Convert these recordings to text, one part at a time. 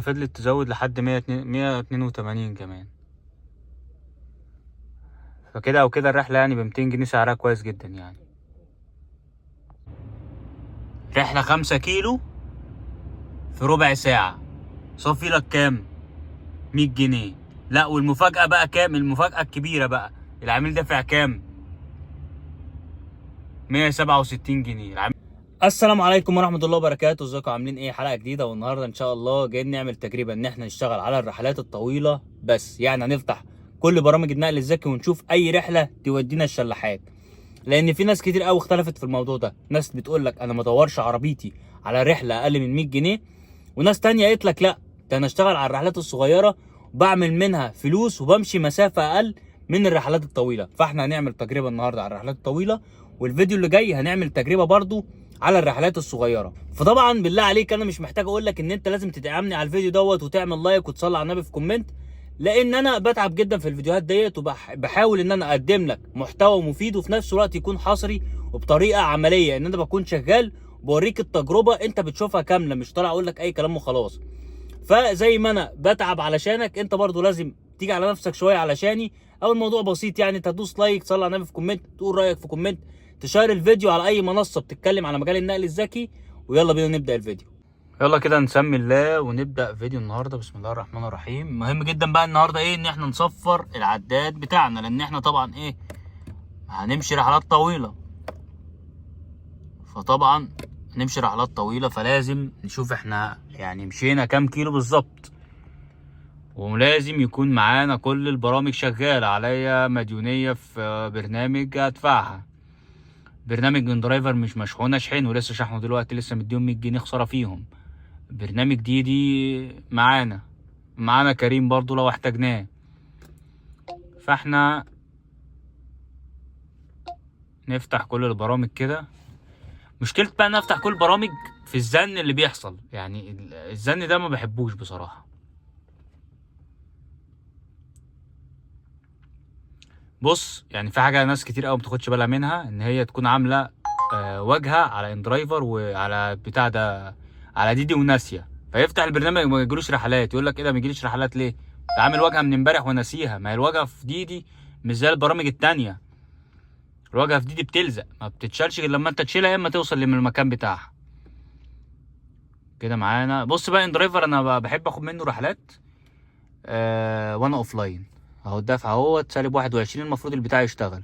فضلت تزود لحد 182 كمان. فكده او كده الرحلة يعني ب 200 جنيه سعرها كويس جدا يعني. رحلة 5 كيلو في ربع ساعة، صافي لك كام؟ 100 جنيه. لا والمفاجأة بقى كام؟ المفاجأة الكبيرة بقى، العميل دافع كام؟ 167 جنيه. السلام عليكم ورحمة الله وبركاته، ازيكم عاملين ايه؟ حلقة جديدة، والنهاردة ان شاء الله جايين نعمل تجربة ان احنا نشتغل على الرحلات الطويلة بس، يعني هنفتح كل برامج النقل الذكي ونشوف اي رحلة تودينا الشلاحات، لان في ناس كتير قوي اختلفت في الموضوع ده. ناس بتقول لك انا ما ادورش عربيتي على رحلة اقل من 100 جنيه، وناس تانية قالت لك لا ده انا اشتغل على الرحلات الصغيرة وبعمل منها فلوس وبمشي مسافة اقل من الرحلات الطويلة. فاحنا هنعمل تجربة النهاردة على الرحلات الطويلة، والفيديو اللي جاي هنعمل تجربة برضو على الرحلات الصغيرة. فطبعا بالله عليك انا مش محتاج اقول لك ان انت لازم تدعمني على الفيديو دوت وتعمل like وتصلي على النبي في comment، لان انا بتعب جدا في الفيديوهات ديت وبحاول ان انا اقدم لك محتوى مفيد وفي نفس الوقت يكون حصري وبطريقة عملية، ان انا بكون شغال بوريك التجربة انت بتشوفها كاملة، مش طالع اقول لك اي كلام وخلاص. فزي ما انا بتعب علشانك انت برضو لازم تيجي على نفسك شوية علشاني، او الموضوع بسيط يعني، انت تدوس like، تصلي على النبي في comment، تقول رايك في comment، تشير الفيديو على اي منصة بتتكلم على مجال النقل الذكي، ويلا بينا نبدا الفيديو. يلا كده نسمي الله ونبدا فيديو النهارده. بسم الله الرحمن الرحيم. مهم جدا بقى النهارده ايه؟ ان احنا نصفر العداد بتاعنا، لان احنا طبعا ايه هنمشي رحلات طويلة، فطبعا هنمشي رحلات طويلة فلازم نشوف احنا يعني مشينا كام كيلو بالظبط، ولازم يكون معانا كل البرامج شغالة. عليا مديونية في برنامج ادفعها، برنامج inDriver مش مشحون اشحنه، لسه شحنه دلوقتي، لسه مديهم 100 جنيه خسارة فيهم. برنامج ديدي معانا كريم برضو لو احتاجناه. فاحنا نفتح كل البرامج كده. مشكلة بقى ان افتح كل البرامج في الزن اللي بيحصل، يعني الزن ده ما بحبوش بصراحة. بص يعني في حاجة ناس كتير قوي ما بتاخدش بالها منها، ان هي تكون عاملة واجهة على inDriver وعلى بتاع ده، على ديدي وناسية، فيفتح البرنامج ما يجيلوش رحلات، يقول لك ايه ده ما يجيليش رحلات ليه؟ انت عامل واجهة من امبارح وناسيها. ما هي الواجهة في ديدي مش زي البرامج التانية، الواجهة في ديدي بتلزق ما بتتشالش غير لما انت تشيلها، يا اما توصل للمكان بتاعها كده. معانا بص بقى inDriver انا بحب اخد منه رحلات وانا offline. اهو الدفع اهو سالب 21، المفروض البتاع يشتغل.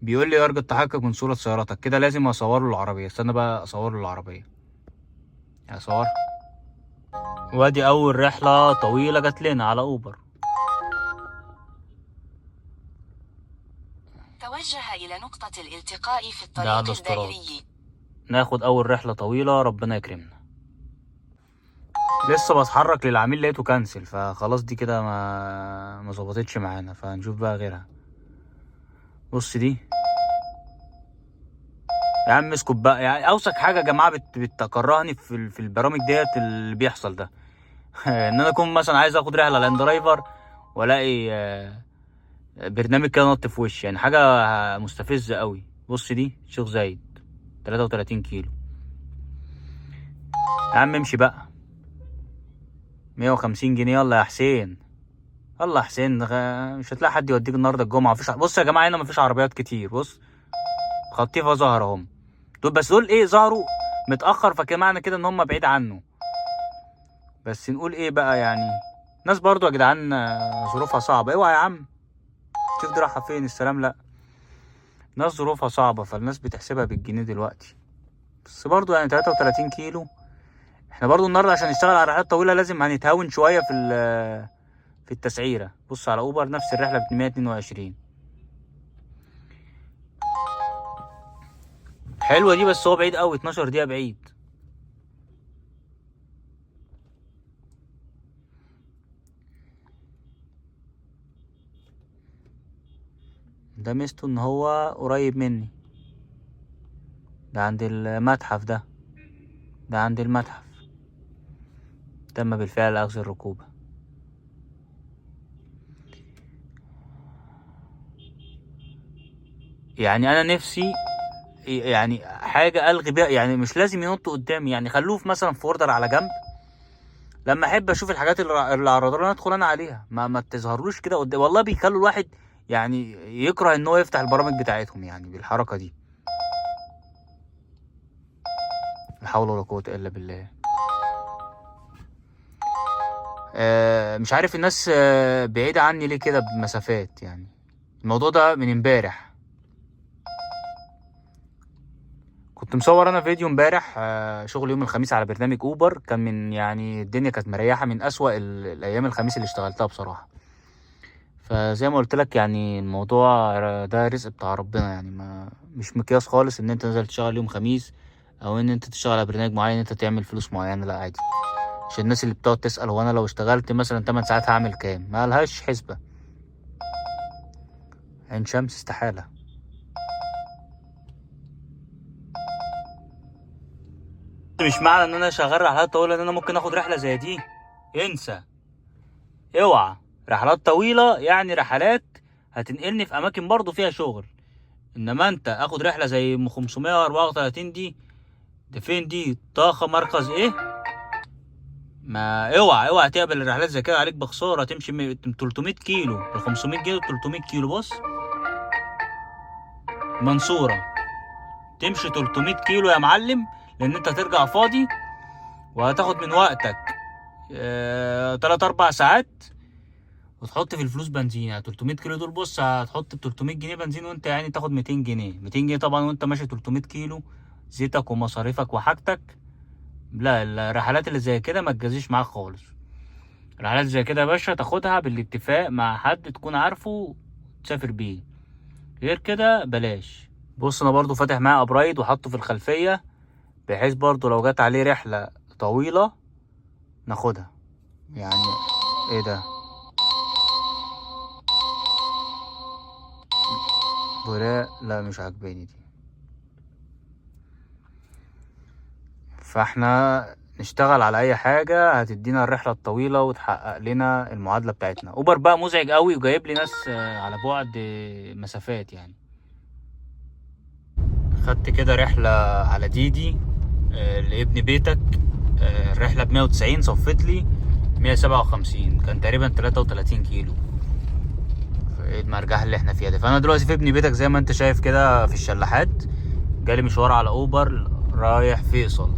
بيقول لي ارجو التحقق من صورة سيارتك، كده لازم اصور له العربية. استنى بقى اصور له العربية، اصور. وادي اول رحلة طويلة جات لنا على اوبر. توجه إلى نقطة الالتقاء في ده على الطريق الاستراد. الدائري. ناخد اول رحلة طويلة، ربنا يكرمنا. لسه بتحرك للعميل لقيته كنسل، فخلاص دي كده ما ظبطتش معانا، فهنشوف بقى غيرها. بص دي يا عم اسكت بقى، يعني اوسخ حاجة يا جماعة بتكرهني في البرامج ديت اللي بيحصل ده. ان انا اكون مثلا عايز اخد رحله على inDriver والاقي برنامج كده نط في وشي، يعني حاجة مستفزة قوي. بص دي شيخ زايد 33 كيلو. يا عم امشي بقى، 150 جنيه. يلا يا حسين، يلا يا حسين، مش هتلاقي حد يوديك النهارده الجمعة. مفيش بص يا جماعة هنا مفيش عربيات كتير. بص خطيفه ظهر اهم دول، بس دول ايه ظهروا متاخر، فكده معنى كده ان هم بعيد عنه. بس نقول ايه بقى يعني، ناس برضو يا جدعان ظروفها صعبة. اوعى يا عم شوف دي رايحة فين، السلام. لا ناس ظروفها صعبة، فالناس بتحسبها بالجنيه دلوقتي. بس برضو يعني 33 كيلو، احنا برضو النهارده عشان نشتغل على رحلات طويلة لازم هنتهاون شوية في التسعيره. بص على اوبر نفس الرحلة ب 122، حلوة دي، بس هو بعيد قوي، 12 دقيقة بعيد. ده ميزته ان هو قريب مني، ده عند المتحف، ده عند المتحف. تم بالفعل اخذ الركوبة. يعني انا نفسي يعني حاجة الغي بيها، يعني مش لازم ينط قدامي، يعني خلوه في مثلا folder على جنب، لما احب اشوف الحاجات اللي على الرادار ادخل انا عليها، ما تظهرلوش كده قدام. والله بيخلوا الواحد يعني يكره ان هو يفتح البرامج بتاعتهم يعني بالحركة دي. لا حول ولا قوة الا بالله. مش عارف الناس بعيدة عني ليه كده بمسافات، يعني الموضوع ده من امبارح. كنت مصور انا فيديو امبارح، شغل يوم الخميس على برنامج اوبر، كان من يعني الدنيا كانت مريحة، من اسوأ الايام الخميس اللي اشتغلتها بصراحة. فزي ما قلت لك يعني الموضوع ده رزق بتاع ربنا، يعني ما مش مقياس خالص ان انت تنزل تشتغل يوم خميس او ان انت تشتغل على برنامج معين انت تعمل فلوس معينة، لا عادي. عشان الناس اللي بتقعد تسأل هو انا لو اشتغلت مثلا 8 ساعات هعمل كام، ما لهاش حسبة. عين شمس استحالة. مش معنى ان انا شغال رحلات طويلة ان انا ممكن اخد رحلة زي دي، انسى، اوعى. رحلات طويلة يعني رحلات هتنقلني في اماكن برضو فيها شغل، انما انت اخد رحلة زي 534 دي، ده فين دي؟ طاقة مركز ايه؟ ما اوعى اوعى تقبل الرحلات زي كده، عليك بخسارة. تمشي 300 كيلو ل 500 كيلو، 300 كيلو. بص منصورة تمشي 300 كيلو يا معلم، لان انت هترجع فاضي وهتاخد من وقتك 3-4 ساعات، وتحط في الفلوس بنزين. يعني 300 كيلو دول بص هتحط ب 300 جنيه بنزين، وانت يعني تاخد 200 جنيه، 200 جنيه طبعا وانت ماشي 300 كيلو، زيتك ومصاريفك وحاجتك. لا الرحلات اللي زي كده ما تجازيش معاك خالص. الرحلات زي كده يا باشا تاخدها بالاتفاق مع حد تكون عارفه تسافر بيه، غير كده بلاش. بص انا برضو فاتح معايا ابرايد وحاطه في الخلفية، بحيث برضو لو جت عليه رحلة طويلة ناخدها. يعني ايه ده؟ براء؟ لا مش عاجباني دي. فاحنا نشتغل على اي حاجة هتدينا الرحلة الطويلة وتحقق لنا المعادلة بتاعتنا. اوبر بقى مزعج قوي وجايب لي ناس على بعد مسافات. يعني خدت كده رحلة على ديدي، لابن بيتك، الرحلة بمية وتسعين، صفت لي مية سبعة وخمسين، كان تقريبا تلاتة وتلاتين كيلو. ايه المرجحة اللي احنا فيها دي؟ فانا دلوقتي في ابن بيتك زي ما انت شايف كده في الشلاحات، جالي مشوار على اوبر رايح فيصل.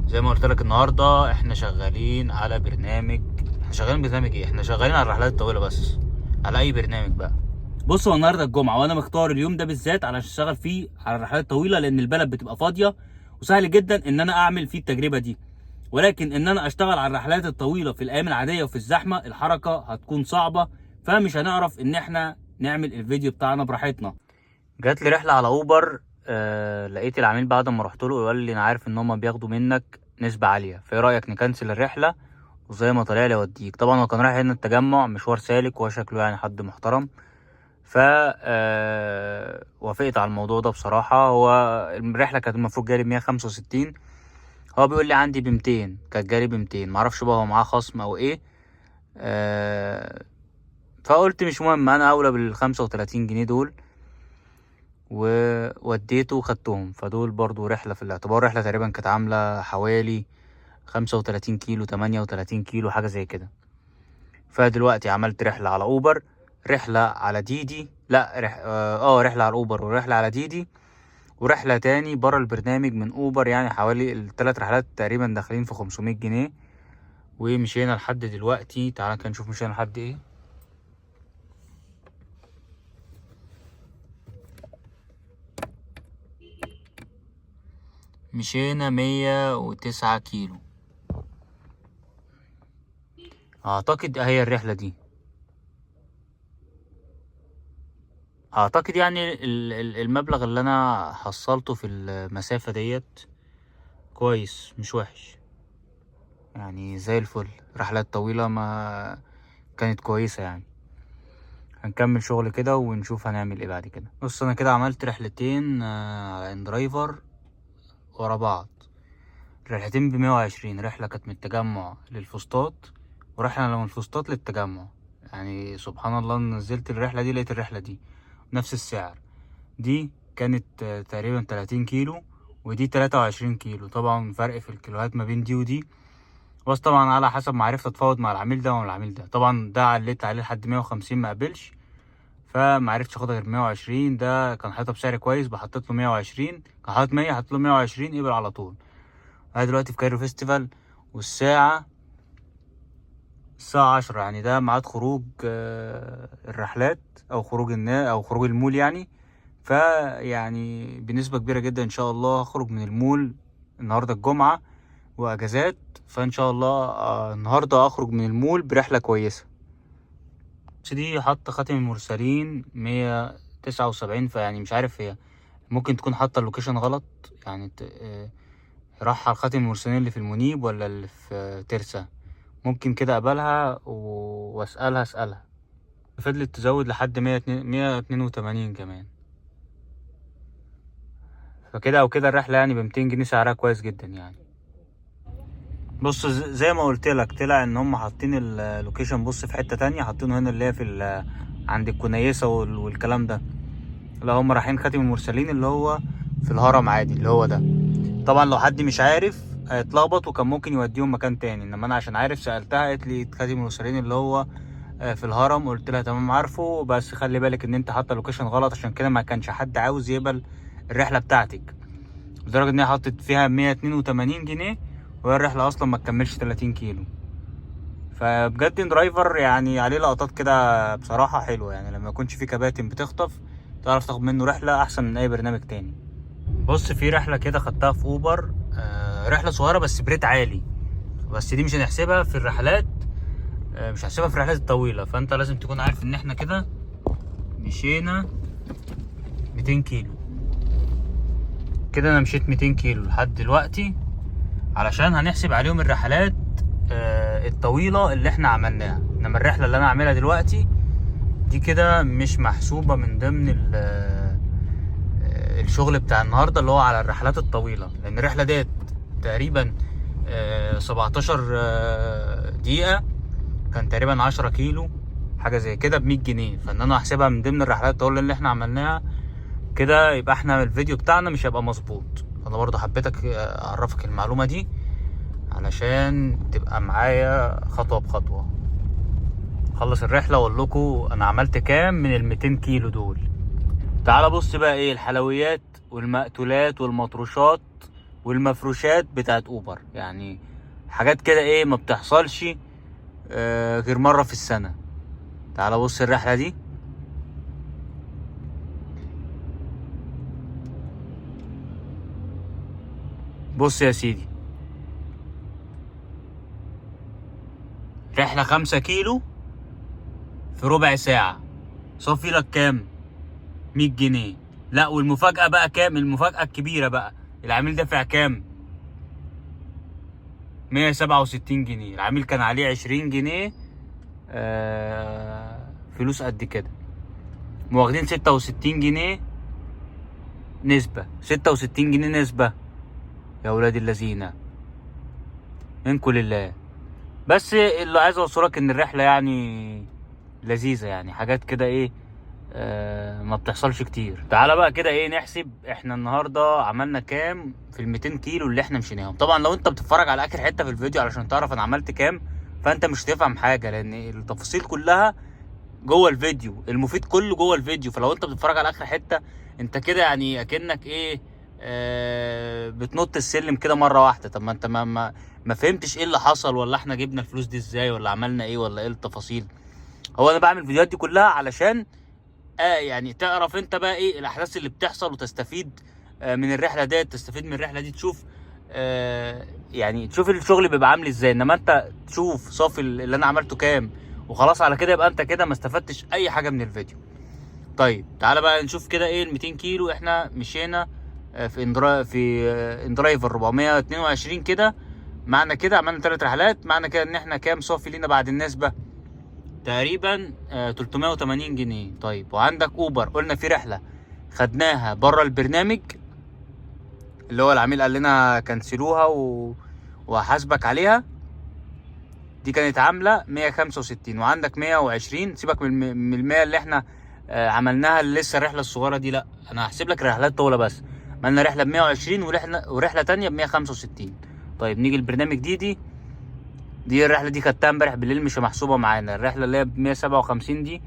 زي ما قلت لك النهارده احنا شغالين على برنامج، احنا شغالين برنامج ايه؟ احنا شغالين على الرحلات الطويلة بس، على اي برنامج بقى. بص هو النهارده الجمعة، وانا مختار اليوم ده بالذات علشان اشتغل فيه على الرحلات الطويلة، لان البلد بتبقى فاضية وسهل جدا ان انا اعمل فيه التجربة دي. ولكن ان انا اشتغل على الرحلات الطويلة في الايام العادية وفي الزحمة الحركة هتكون صعبة، فمش هنعرف ان احنا نعمل الفيديو بتاعنا براحتنا. جات لي رحله على اوبر، لقيت العميل بعد ما رحت له قال لي انا عارف ان هم بياخدوا منك نسبه عالية، فايه رايك نكنسل الرحلة وزي ما طلع لي اوديك. طبعا هو كان رايح هنا التجمع مشوار سالك وهو شكله يعني حد محترم، ف وافقت على الموضوع ده بصراحة. هو الرحلة كانت المفروض جالي 165، هو بيقول لي عندي ب200، كانت جالي ب200، معرفش بقى هو معاه خصم او ايه. فقلت مش مهم، انا اولى بالخمسة وتلاتين جنيه دول، ووديته وخدتهم. فدول برضو رحلة في الاعتبار، رحلة تقريبا كانت عاملة حوالي 35 كيلو، 38 كيلو، حاجة زي كده. فدلوقتي عملت رحلة على اوبر، رحلة على ديدي، لا، رحلة على اوبر ورحلة على ديدي، ورحلة تاني برا البرنامج من اوبر، يعني حوالي التلات رحلات تقريبا داخلين في 500 جنيه. ومشينا لحد دلوقتي، تعالى كده نشوف مشينا لحد ايه. مشينا 109 كيلو اعتقد. هي الرحلة دي اعتقد يعني المبلغ اللي انا حصلته في المسافة ديت كويس، مش وحش يعني، زي الفل. رحلات طويلة ما كانت كويسة يعني. هنكمل شغل كده ونشوف هنعمل ايه بعد كده. بص انا كده عملت رحلتين، على اندرايفر ورا بعض، رحلتين بمية وعشرين، رحلة كانت من التجمع للفسطاط ورحلة من الفسطاط للتجمع. يعني سبحان الله نزلت الرحلة دي لقيت الرحلة دي نفس السعر. دي كانت، تقريبا 30 كيلو، ودي 23 كيلو. طبعا فرق في الكيلوهات ما بين دي ودي، بس طبعا على حسب ما عرفت اتفاوض مع العميل ده والعميل ده. طبعا ده عليت عليه لحد 150 ما قبلش، فما عرفتش اخدها غير 120. ده كان حاططها بسعر كويس، بحطيت له 120، كان حاطط 100 حطيت له 120، قبل على طول. انا دلوقتي في كايرو فيستيفال والساعة الساعة 10، يعني ده ميعاد خروج الرحلات او خروج النا او خروج المول يعني. فيعني بنسبة كبيرة جدا ان شاء الله هخرج من المول النهاردة الجمعة واجازات، فان شاء الله النهاردة اخرج من المول برحلة كويسة. بس دي حاطة خاتم المرسلين 179، فيعني مش عارف هي ممكن تكون حاطة ال location غلط يعني، راح على خاتم المرسلين اللي في المنيب ولا اللي في ترسا. ممكن كده اقبلها واسألها اسألها. فضلت تزود لحد 182 كمان. فكده او كده الرحلة يعني ب200 جنيه سعرها كويس جدا يعني. بص زي ما قلت لك طلع ان هم حاطين ال location بص في حتة تانية، حاطينه هنا اللي هي في عند الكنيسة والكلام ده. لا هم رايحين خاتم المرسلين اللي هو في الهرم عادي اللي هو ده. طبعا لو حد مش عارف هيتلخبط وكان ممكن يوديهم مكان تاني، انما انا عشان عارف سألتها قالت لي خاتم المرسلين اللي هو في الهرم، قلت لها تمام عارفه، بس خلي بالك ان انت حاطه location غلط، عشان كده ما كانش حد عاوز يقبل الرحلة بتاعتك، لدرجة ان هي حطت فيها 182 جنيه وهي الرحلة اصلا ما تكملش 30 كيلو. فبجد inDriver يعني عليه لقطات كده بصراحة حلوة يعني، لما يكونش في كباتن بتخطف تعرف تاخد منه رحله احسن من اي برنامج تاني. بص في رحله كده خدتها في اوبر، رحله صغيرة بس ب rate عالي، بس دي مش هنحسبها في الرحلات، مش هحسبها في الرحلات الطويلة. فانت لازم تكون عارف ان احنا كده مشينا 200 كيلو، كده انا مشيت 200 كيلو لحد دلوقتي، علشان هنحسب عليهم الرحلات الطويلة اللي احنا عملناها. انما الرحلة اللي انا عاملها دلوقتي دي كده مش محسوبة من ضمن الشغل بتاع النهارده اللي هو على الرحلات الطويلة، لان الرحلة ديت تقريبا 17 دقيقة، كان تقريبا 10 كيلو حاجة زي كده ب100 جنيه. فان انا احسبها من ضمن الرحلات الطويلة اللي احنا عملناها كده يبقى احنا الفيديو بتاعنا مش هيبقى مظبوط. انا برضو حبيتك اعرفك المعلومة دي علشان تبقى معايا خطوة بخطوة. خلص الرحلة واقول لكم انا عملت كام من ال 200 كيلو دول. تعال بص بقى ايه الحلويات والمقتولات والمطروشات والمفروشات بتاعت اوبر، يعني حاجات كده ايه ما بتحصلش غير مرة في السنة. تعال بص الرحلة دي، بص يا سيدي، رحلة 5 كيلو في ربع ساعة، صافي لك كام؟ 100 جنيه. لا والمفاجأة بقى كام؟ المفاجأة الكبيرة بقى، العميل دافع كام؟ 167 جنيه. العميل كان عليه 20 جنيه فلوس قد كده، واخدين 66 جنيه نسبة، 66 جنيه نسبة يا ولاد اللذينة، منكم لله. بس اللي عايز اوصلك ان الرحلة يعني لذيذة، يعني حاجات كده ايه ما بتحصلش كتير. تعالى بقى كده ايه نحسب احنا النهارده عملنا كام في ال 200 كيلو اللي احنا مشيناهم. طبعا لو انت بتتفرج على اخر حتة في الفيديو علشان تعرف انا عملت كام فانت مش هتفهم حاجة، لان التفاصيل كلها جوه الفيديو، المفيد كله جوه الفيديو. فلو انت بتتفرج على اخر حتة انت كده يعني اكنك ايه بتنط السلم كده مرة واحدة. طب ما انت ما فهمتش ايه اللي حصل، ولا احنا جبنا الفلوس دي ازاي، ولا عملنا ايه، ولا ايه التفاصيل. هو انا بعمل الفيديوهات دي كلها علشان يعني تعرف انت بقى ايه الاحداث اللي بتحصل، وتستفيد من الرحلة ديت، تستفيد من الرحلة دي، تشوف يعني تشوف الشغل بيبقى عامل ازاي. انما انت تشوف صافي اللي انا عملته كام وخلاص على كده، يبقى انت كده ما استفدتش اي حاجة من الفيديو. طيب تعالى بقى نشوف كده ايه ال 200 كيلو احنا مشينا في inDriver 422 كده. معنى كده عملنا 3 رحلات، معنى كده ان احنا كام صافي لينا بعد النسبة؟ تقريبا 380 جنيه. طيب وعندك اوبر، قلنا في رحله خدناها بره البرنامج اللي هو العميل قال لنا كنسلوها وهحاسبك عليها، دي كانت عامله 165، وعندك 120. سيبك من ال 100 اللي احنا عملناها اللي لسه الرحلة الصغيرة دي، لا انا هحسب لك الرحلات الطويلة بس. عملنا رحله ب 120 ورحله تانية ب 165. طيب نيجي لبرنامج ديدي. دي الرحلة دي خدتها امبارح بالليل، مش محسوبة معانا. الرحلة اللي هي ب 157 دي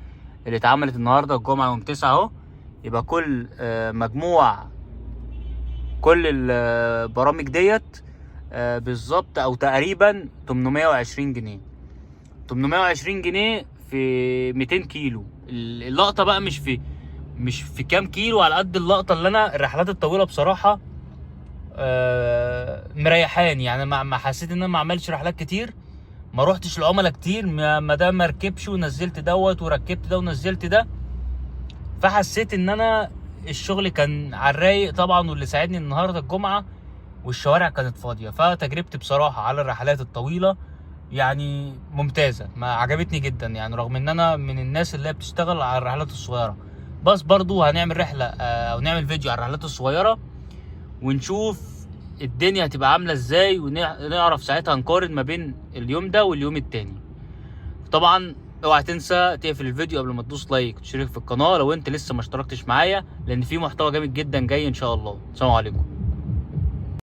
اللي اتعملت النهارده الجمعة يوم 9 اهو. يبقى كل مجموع كل البرامج ديت بالظبط او تقريبا 820 جنيه. 820 جنيه في 200 كيلو. اللقطة بقى مش في كام كيلو، على قد اللقطة اللي انا الرحلات الطويلة بصراحة مريحاني. يعني ما حسيت ان انا ما عملتش رحلات كتير، ما روحتش العملاء كتير، ما ده ما ركبش ونزلت دوت وركبت ده ونزلت ده، فحسيت ان انا الشغل كان على الرايق طبعا. واللي ساعدني النهارده الجمعة والشوارع كانت فاضية. فتجربتي بصراحة على الرحلات الطويلة يعني ممتازة، ما عجبتني جدا يعني، رغم ان انا من الناس اللي هي بتشتغل على الرحلات الصغيرة. بس برضو هنعمل رحله او نعمل فيديو على الرحلات الصغيرة ونشوف الدنيا هتبقى عامله ازاي، ونعرف ساعتها نقارن ما بين اليوم ده واليوم التاني. طبعا اوعى تنسى تقفل الفيديو قبل ما تدوس like وتشترك في القناة لو انت لسه ما اشتركتش معايا، لان في محتوى جامد جدا جاي ان شاء الله. السلام عليكم.